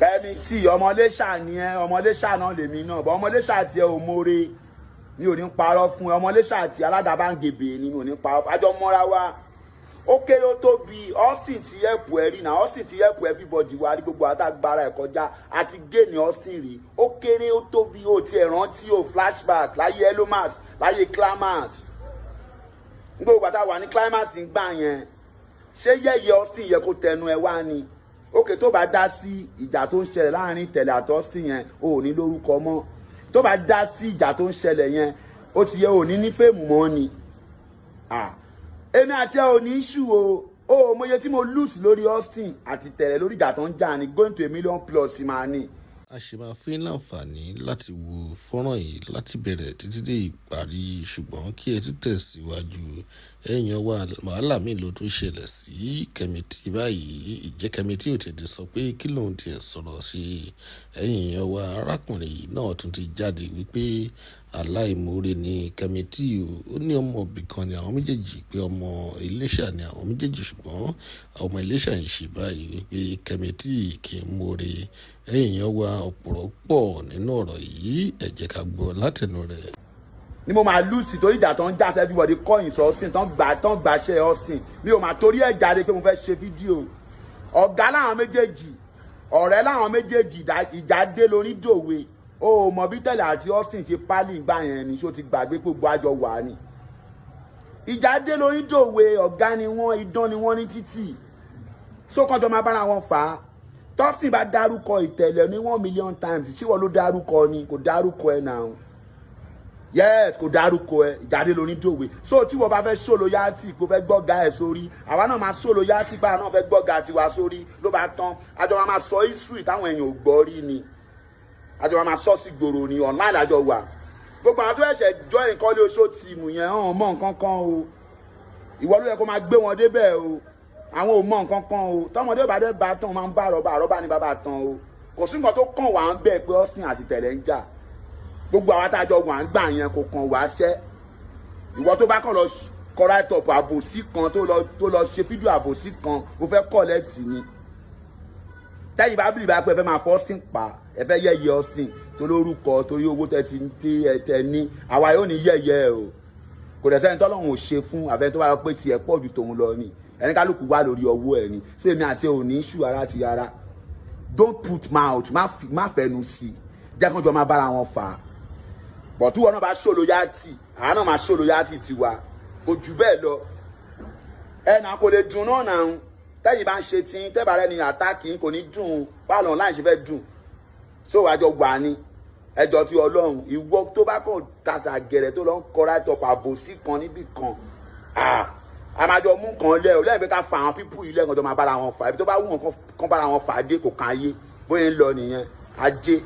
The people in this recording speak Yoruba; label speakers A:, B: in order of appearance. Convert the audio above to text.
A: Kẹ́mi tí ọmọléṣà ni ẹ, ọmọléṣà náà lèmi náà bọ́. Ọmọléṣà tiẹ̀ ò mórè, mi ò ní parọ́ fún ẹ. Ọmọléṣà tí alágàbàǹgebè ni, mi ò ní parọ́. Àjọ mọ́ra wa, ó kéré, ó tóbi. Austin ti help ẹ rí na, Austin ti help everybody wa rí. Gbogbo àtàgbára ẹ̀ kọjá àti géènì Austin rí. Ó kéré, ó tóbi, ó tiẹ̀ rántí ó flashback láyé Elomas, láyé Climax. Gbogbo bàtà wà ní Climax ń gbà yẹn, ṣé yẹ̀yẹ́ Austin yẹ kó tẹnu ẹ wá ni? Òkè tó bá dá sí ìjà tó ń ṣẹlẹ̀ láàrin Ìtẹ̀lẹ̀ àti Austin yẹn, ò ní lórúkọ mọ́. Tó bá dá sí ìjà tó ń ṣẹlẹ̀ yẹn, ó ti yẹ, ò ní ní fame mọ́ ni. Èmi àti ẹ ò ní issue o. Ó mọye tí mo lose lórí Austin àti Tẹ̀lẹ̀, lórí ìjà tó ń jà ní, going to a million plus máa ní.
B: A ṣì máa fún yín láǹfààní láti wo fọ́nrán yìí láti bẹ̀rẹ̀ títí dé ìparí, ṣùgbọ́n kí ẹ tó tẹ̀síwájú, ẹ̀yin wa, wàhálà míì ló tún ṣẹlẹ̀ sí Kẹ́mi T báyìí. Ìjẹ́ Kẹ́mi T ò tètè sọ pé kí lòun tiẹ̀ sọ̀rọ̀ sí? Ẹ̀yin èèyàn wa, arákùnrin yìí náà tún ti jáde wípé aláìmoore ni Kẹ́mi T o. Ó ní ọmọ ibì kan ni àwọn méjèèjì, pé ọmọ Iléṣà ni àwọn méjèèjì, ṣùgbọ́n ọmọ Iléṣà ń ṣe báyìí wípé Kẹ́mi T kì í moore. Ẹ̀yin èèyàn wa, ọ̀pọ̀rọ̀ pọ̀ nínú ọ̀rọ̀ yìí, ẹ jẹ́ ká gbọ́ látẹnu rẹ̀.
A: Ni mo máa lose torí ìjà tó ń jà sí, everybody kọ̀yìn sí Austin, tán gbà tán gbàṣẹ Austin. Mi ò máa torí ẹ̀ jáde pé mo fẹ́ ṣe fídíò. Ọ̀gá láwọn méjèèjì, ọ̀rẹ́ láwọn méjèèjì, ìjà dé lórí dòwe. O mọ̀ bí Tẹ̀lẹ̀ àti Austin ti pálí ìgbà yẹn ni? Ṣó ti gbàgbé gbogbo àjọ wà ní ìjà dé lórí dòwe? Ọ̀gá ni wọ́n, idán ni wọ́n ní títì sókànjọ máa bára wọn fà á. Austin bá dárúkọ Ìtẹ̀lẹ̀ ní 1 million times, ṣíwọ́ ló dárúkọ ni? Kò dárúkọ ẹ̀ náà. Yes, kò dárúkọ ẹ. Ìjáde lóní dòwe. So tí wọ́n bá fẹ́ show loyalty kó fẹ́ gbọ́gà ẹ̀ sórí, àwa náà máa show loyalty báwa náà fẹ́ gbọ́gà tiwa sórí, ló bá tán. Àjọ máa sọ history táwọn èèyàn ò gbọ́ rí ni, àjọ máa sọ sí gbòòrò ni. Online àjọ wà. Gbogbo àwọn tó ẹ̀ṣẹ̀ join Kọ́lé Oṣó team yẹn hàn mọ́ nǹkan kan o. Ìwọ ló yẹ kó máa gbé wọn débẹ̀ o. Àwọn ò mọ nǹkan kan o. Tọmọdé bá dé bá tán, máa ń bá àrọ́bá, àrọ́bá ní bàbá tán o. Kò sí nǹkan tó kàn wá ń bẹ̀ pé Austin àti Tẹ̀lẹ̀ ń jà. Gbogbo àwọn àtàjọ wà ń gbà yẹn, kò kàn wá ṣẹ́. Ìwọ tó bá kàn lọ kọ write up àbòsí kan, tó lọ ṣe fídíò àbòsí kan, ó fẹ́ collect ni. Tẹ́yìn bá bìrì bá pẹ́, fẹ́ máa fọ́ Austin pa, ẹ fẹ́ yẹ̀yẹ́ Austin tó lórúkọ torí owó tẹ́ ti tí ẹ tẹ ní, àwa yóò ní yẹ̀yẹ́ o. Kò dẹ̀ sẹ́ni tọ́lọ́run ò ṣe fún àfẹ́ni tó bá yọ pé tiẹ̀ pọ̀ ju tòun lọ ni. Ẹni kálukú wà lórí ọwọ́ ẹ̀ ni. So èmi àti ẹ ò ní issue ara ti ara. Don't put mouth, má fẹnu sí i. Jẹ́ kán jọ máa bára wọn fà á bọ̀. Tí wọn náà bá show loyalty, àwa náà máa show loyalty tiwa. Kò jù bẹ́ẹ̀ lọ. Ẹ náà kò lè dùn náà náà. Tẹ́yìn bá ń ṣe tí tẹ́bà rẹ ni àtàkì kò ní dùn. Báwo lọ́n láì ṣe fẹ́ dùn? So àjọ gbà ni ẹjọ́ tí Ọlọ́run. Ìwọ tó bá kàn tàṣà gẹ̀rẹ̀, tó lọ ń kọ write up àbòsí kan níbì kan, a máa jọ mú kan lẹ́ o lẹ́yìn pé ká fa àwọn people yìí lẹ́ẹ̀kan tó máa bára wọn fà. Ibi tó bá wù wọn kán bára wọn fà á dé, kò kàn ayé. Bóyá ń lọ nìyẹn, ajé.